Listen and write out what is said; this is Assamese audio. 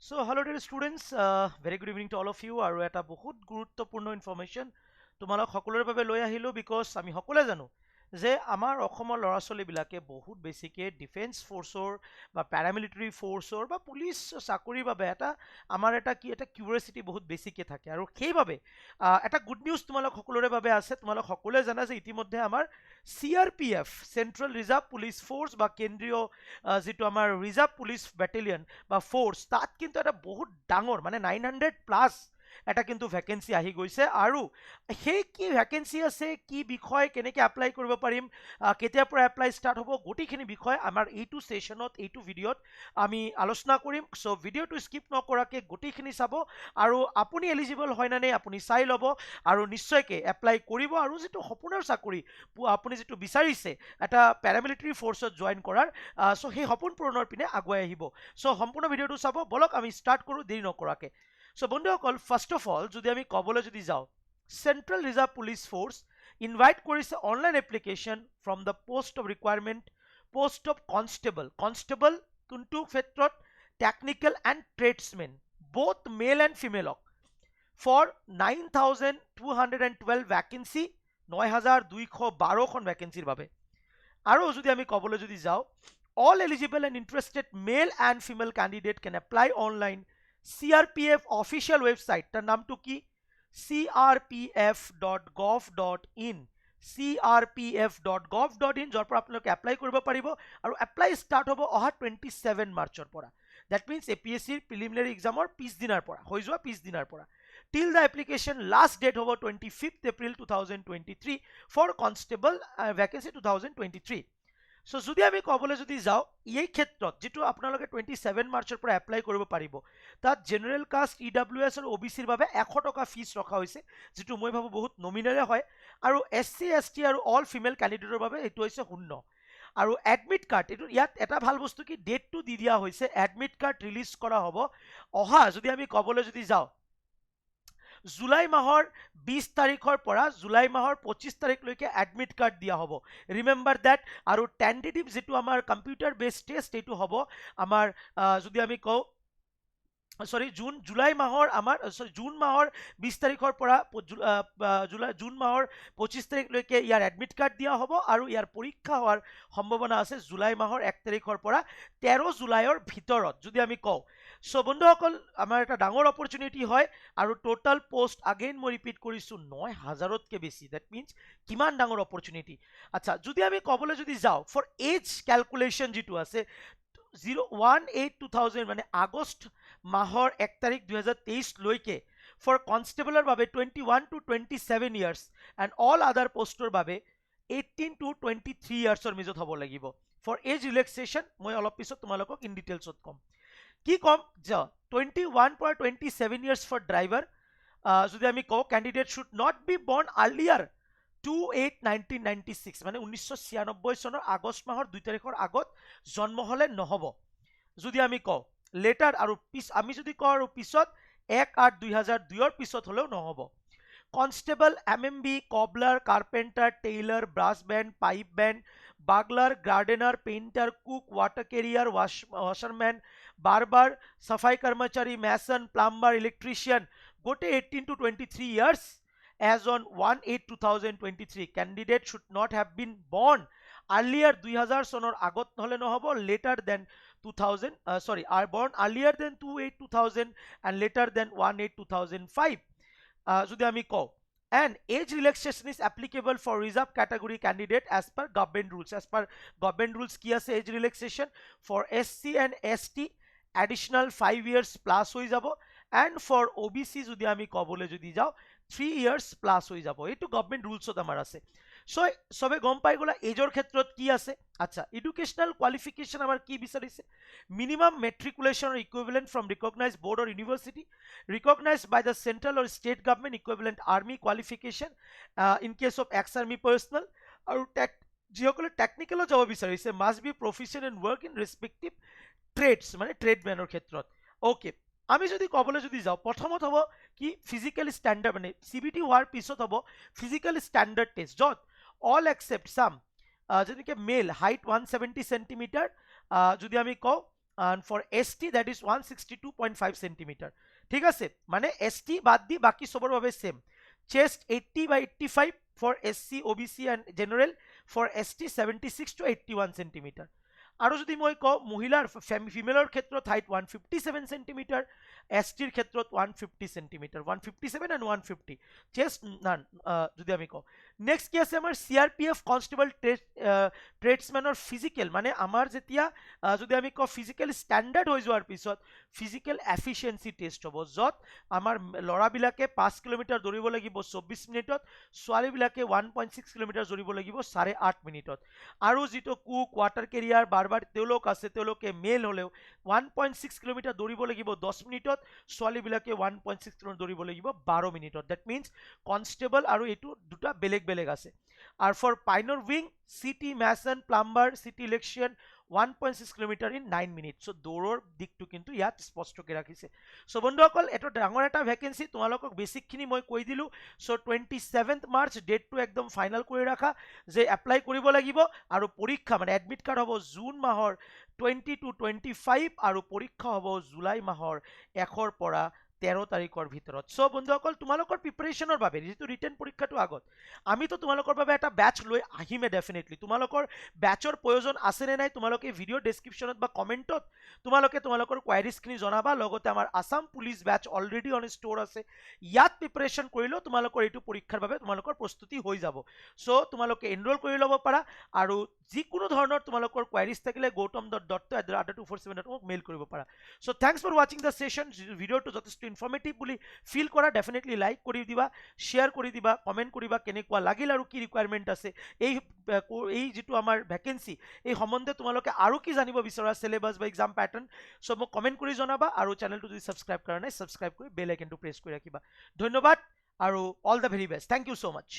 So hello dear students, very good evening to all of you. আৰু এটা বহুত গুৰুত্বপূৰ্ণ ইনফৰ্মেশ্যন তোমালোক সকলোৰে বাবে লৈ আহিলোঁ, because আমি সকলোৱে জানো যে আমাৰ অসমৰ ল'ৰা ছোৱালীবিলাকে বহুত বেছিকৈ ডিফেন্স ফ'ৰ্চৰ বা পেৰামিলিটাৰী ফ'ৰ্চৰ বা পুলিচ চাকৰিৰ বাবে এটা আমাৰ এটা কি এটা কিউৰিয়চিটি বহুত বেছিকৈ থাকে। আৰু সেইবাবে এটা গুড নিউজ তোমালোক সকলোৰে বাবে আছে। তোমালোক সকলোৱে জানা যে ইতিমধ্যে আমাৰ CRPF, central reserve police force বা কেন্দ্ৰীয় যিটো আমাৰ ৰিজাৰ্ভ পুলিচ বেটেলিয়ন বা ফ'ৰ্চ, তাত কিন্তু এটা বহুত ডাঙৰ, মানে 900+ এটা কিন্তু ভেকেঞ্চি আহি গৈছে। আৰু সেই কি ভেকেঞ্চি আছে, কি বিষয়, কেনেকৈ এপ্লাই কৰিব পাৰিম, কেতিয়াৰ পৰা এপ্লাই ষ্টাৰ্ট হ'ব, গোটেইখিনি বিষয় আমাৰ এইটো ছেশ্যনত, এইটো ভিডিঅ'ত আমি আলোচনা কৰিম। চ' ভিডিঅ'টো স্কিপ নকৰাকৈ গোটেইখিনি চাব আৰু আপুনি এলিজিবল হয় নে নাই আপুনি চাই ল'ব আৰু নিশ্চয়কৈ এপ্লাই কৰিব। আৰু যিটো সপোনৰ চাকৰি আপুনি যিটো বিচাৰিছে এটা পেৰামিলিটাৰী ফ'ৰ্চত জইন কৰাৰ, চ' সেই সপোন পূৰণৰ পিনে আগুৱাই আহিব। চ' সম্পূৰ্ণ ভিডিঅ'টো চাব। বলক, আমি ষ্টাৰ্ট কৰোঁ দেৰি নকৰাকৈ। চ' বন্ধুসকল, ফাৰ্ষ্ট অফ অল যদি আমি ক'বলৈ যদি যাওঁ, central reserve police force invite কৰিছে online application from the post of requirement, post of constable. Constable কোনটো ক্ষেত্ৰত? Technical and tradesmen, both male and ফিমেলক, for 9212 vacancy, 9212খন ভেকেঞ্চিৰ বাবে। আৰু যদি আমি ক'বলৈ যদি যাওঁ, all eligible and interested male and female candidate can apply online CRPF official website. তাৰ নামটো কি? crpf.gov.in, crpf.gov.in, য'ৰ পৰা আপোনালোকে এপ্লাই কৰিব পাৰিব। আৰু এপ্লাই ষ্টাৰ্ট হ'ব অহা 27 মাৰ্চৰ পৰা, that means APSCৰ preliminary এক্সামৰ পিছদিনাৰ পৰা, হৈ যোৱা পিছদিনাৰ পৰা, till the application last date হ'ব 25th April 2023 for constable vacancy 2023. So যদি আমি ক'বলৈ যদি যাওঁ, এই ক্ষেত্ৰত যিটো আপোনালোকে 27 মাৰ্চৰ পৰা এপ্লাই কৰিব পাৰিব, তাত জেনেৰেল কাষ্ট, ইডাব্লিউএছ আৰু অ'বিচিৰ বাবে 100 টকা ফিজ ৰখা হৈছে, যিটো মই ভাবোঁ বহুত নমিনেলে হয়। আৰু এছচি, এছটি আৰু অল ফিমেল কেণ্ডিডেটৰ বাবে এইটো হৈছে শূন্য। আৰু এডমিট কাৰ্ড, এইটো ইয়াত এটা ভাল বস্তু কি, ডেটটো দি দিয়া হৈছে। এডমিট কাৰ্ড ৰিলিজ কৰা হ'ব অহা, যদি আমি ক'বলৈ যদি যাওঁ, জুলাই মাহৰ 20 তাৰিখৰ পৰা জুলাই মাহৰ 25 তাৰিখলৈকে এডমিট কাৰ্ড দিয়া হ'ব। Remember that. আৰু টেণ্টেটিভ যিটো আমাৰ কম্পিউটাৰ বেছড টেষ্ট, এইটো হ'ব আমাৰ যদি আমি কওঁ, চৰি, জুন জুলাই মাহৰ আমাৰ, চৰি, জুন মাহৰ 20 তাৰিখৰ পৰা জুলাই জুন মাহৰ 25 তাৰিখলৈকে ইয়াৰ এডমিট কাৰ্ড দিয়া হ'ব। আৰু ইয়াৰ পৰীক্ষা হোৱাৰ সম্ভাৱনা আছে জুলাই মাহৰ 1 তাৰিখৰ পৰা 13 জুলাইৰ ভিতৰত, যদি আমি কওঁ। চ' বন্ধুসকল, আমাৰ এটা ডাঙৰ অপৰচুনিটি হয়। আৰু টোটেল পষ্ট, আগেইন মই ৰিপিট কৰিছোঁ, 9000তকৈ বেছি। That means কিমান ডাঙৰ অপৰচুনিটি। আচ্ছা, যদি আমি ক'বলৈ যদি যাওঁ, ফৰ এজ কেলকুলেশ্যন যিটো আছে, 0 1 8 2000, মানে আগষ্ট মাহৰ 1 তাৰিখ 2023লৈকে ফৰ কনষ্টেবলৰ বাবে 21 to 27 years and all other পষ্টৰ বাবে 18 টু 23 ইয়াৰ্ছৰ মাজত হ'ব লাগিব। ফৰ এজ ৰিলেক্সেশ্যন মই অলপ পিছত তোমালোকক ইন ডিটেইলছত ক'ম। কি ক'ম যে 21 পৰা 27 years for driver. যদি আমি কওঁ, candidate should not be born earlier 2/8/1996, মানে 1996 চনৰ আগষ্ট মাহৰ 2 তাৰিখৰ আগত জন্ম হ'লে নহ'ব। যদি আমি কওঁ লেটাৰ, আৰু পিছ আমি যদি কওঁ, আৰু পিছত 1/8/2002ৰ পিছত হ'লেও নহ'ব। Constable, MMB, cobbler, carpenter, tailor, brass band, pipe band, bugler, gardener, painter, cook, water carrier, washerman, barber, চাফাই কৰ্মচাৰী, মেচন, প্লাম্বাৰ, ইলেক্ট্ৰিচিয়ান, গোটেই 18 to 23 years as on 1/8/2023. Candidate should not have been born earlier 2000 চনৰ আগত নহ'লে নহ'ব, later than 2000, sorry, are born earlier than 2/8/2000 and later than 1/8/2005, যদি আমি কওঁ। And age relaxation is applicable for reserve category candidate as per government rules. As per government rules কি আছে age relaxation? For SC and ST additional 5 years plus হৈ যাব and for OBC যদি আমি ক'বলৈ যদি যাওঁ, 3 years plus হৈ যাব। এইটো গভৰ্ণমেণ্ট ৰুলছত আমাৰ আছে। চ' চবে গম পাই গ'লা এজৰ ক্ষেত্ৰত কি আছে। আচ্ছা, এডুকেশ্যনেল কোৱালিফিকেশ্যন আমাৰ কি বিচাৰিছে? Minimum matriculation equivalent from recognized board or university recognized by the central or state government, equivalent army qualification in case of ex army personnel. আৰু টেক যিসকলে টেকনিকেলত যাব বিচাৰিছে, must be proficient in work in respective trades, মানে ট্ৰেডমেনৰ ক্ষেত্ৰত। অ'কে, আমি যদি ক'বলৈ যদি যাওঁ, প্ৰথমত হ'ব কি ফিজিকেল ষ্টেণ্ডাৰ্ড, মানে চিবিটি হোৱাৰ পিছত হ'ব ফিজিকেল ষ্টেণ্ডাৰ্ড টেষ্ট, য'ত অল এক্সেপ্ট চাম, যেনেকৈ male height 170 centimeter, যদি আমি কওঁ And for ST, that is 162.5 centimeter. ঠিক আছে, মানে এছ টি বাদ দি বাকী চবৰ বাবে ছেম। চেষ্ট 80 বা 85 for SC, OBC and general. For ST, 76 to 81 centimeter. আৰু যদি মই কওঁ মহিলাৰ, ফিমেলৰ ক্ষেত্ৰত height 157 centimeter, S টিৰ ক্ষেত্ৰত 150 centimeter, 157 and 150 chest none যদি আমি কওঁ। নেক্সট কি আছে আমাৰ? চিআৰপিএফ কনষ্টেবল ট্ৰেডছমেনৰ ফিজিকেল, মানে আমাৰ যেতিয়া যদি আমি কওঁ ফিজিকেল ষ্টেণ্ডাৰ্ড হৈ যোৱাৰ পিছত ফিজিকেল এফিচিয়েঞ্চি টেষ্ট হ'ব, য'ত আমাৰ ল'ৰাবিলাকে 5 কিলোমিটাৰ দৌৰিব লাগিব 24 মিনিটত, ছোৱালীবিলাকে 1.6 কিলোমিটাৰ দৌৰিব লাগিব 8.5 মিনিটত। আৰু যিটো কুক, ৱাটাৰ কেৰিয়াৰ, বাৰ্বাৰ তেওঁলোক আছে, তেওঁলোকে মেল হ'লেও 1.6 কিলোমিটাৰ দৌৰিব লাগিব 10 মিনিটত, ছোৱালীবিলাকে 1.6 কিলোমিটাৰ দৌৰিব লাগিব 12 মিনিটত। That means constable আৰু এইটো দুটা বেলেগ বেলেগ আছে। আৰু for pioneer wing, city mason, plumber, city electrician, 1.6 kilometer in 9 minute. So দৌৰৰ দিশটো কিন্তু ইয়াত স্পষ্টকৈ ৰাখিছে। চ' বন্ধুসকল, এইটো ডাঙৰ এটা ভেকেঞ্চি। তোমালোকক বেছিকখিনি মই কৈ দিলোঁ। চ' 27 মাৰ্চ ডেটটো একদম ফাইনেল কৰি ৰাখা যে এপ্লাই কৰিব লাগিব। আৰু পৰীক্ষা মানে এডমিট কাৰ্ড হ'ব জুন মাহৰ 20 টু 25 আৰু পৰীক্ষা হ'ব জুলাই মাহৰ 1ৰ পৰা 13 তাৰিখৰ ভিতৰত। চ' বন্ধুসকল, তোমালোকৰ প্ৰিপেৰেশ্যনৰ বাবে যিটো ৰিটেন পৰীক্ষাটো আগত আমিতো তোমালোকৰ বাবে এটা বেটচ লৈ আহিমে ডেফিনেটলি। তোমালোকৰ বেটচৰ প্ৰয়োজন আছেনে নাই, তোমালোকে ভিডিঅ' ডেছক্ৰিপশ্যনত বা কমেণ্টত তোমালোকে তোমালোকৰ কোৱাৰিজখিনি জনাবা। লগতে আমাৰ Assam police batch already on store আছে। ইয়াত প্ৰিপেৰেশ্যন কৰিলেও তোমালোকৰ এইটো পৰীক্ষাৰ বাবে তোমালোকৰ প্ৰস্তুতি হৈ যাব। চ' তোমালোকে এনৰোল কৰি ল'ব পাৰা। আৰু যিকোনো ধৰণৰ তোমালোকৰ কোৱাৰিজ থাকিলে gautam.dutta@adda247.com mail কৰিব পাৰা। So thanks for watching the session. ভিডিঅ'টো যথেষ্ট ইনফৰ্মেটিভ বুলি ফিল কৰা, ডেফিনেটলি লাইক কৰি দিবা, শ্বেয়াৰ কৰি দিবা, কমেণ্ট কৰিবা কেনেকুৱা লাগিল আৰু কি ৰিকুৱাৰমেণ্ট আছে, এই যিটো আমাৰ ভেকেঞ্চি, এই সম্বন্ধে তোমালোকে আৰু কি জানিব বিচৰা, চিলেবাছ বা এক্সাম পেটাৰ্ণ। চ' মোক কমেণ্ট কৰি জনাবা। আৰু চেনেলটো যদি ছাবস্ক্ৰাইব কৰা নাই, ছাবস্ক্ৰাইব কৰি বেল আইকনটো প্ৰেছ কৰি ৰাখিবা। ধন্যবাদ আৰু all the very best. Thank you so much.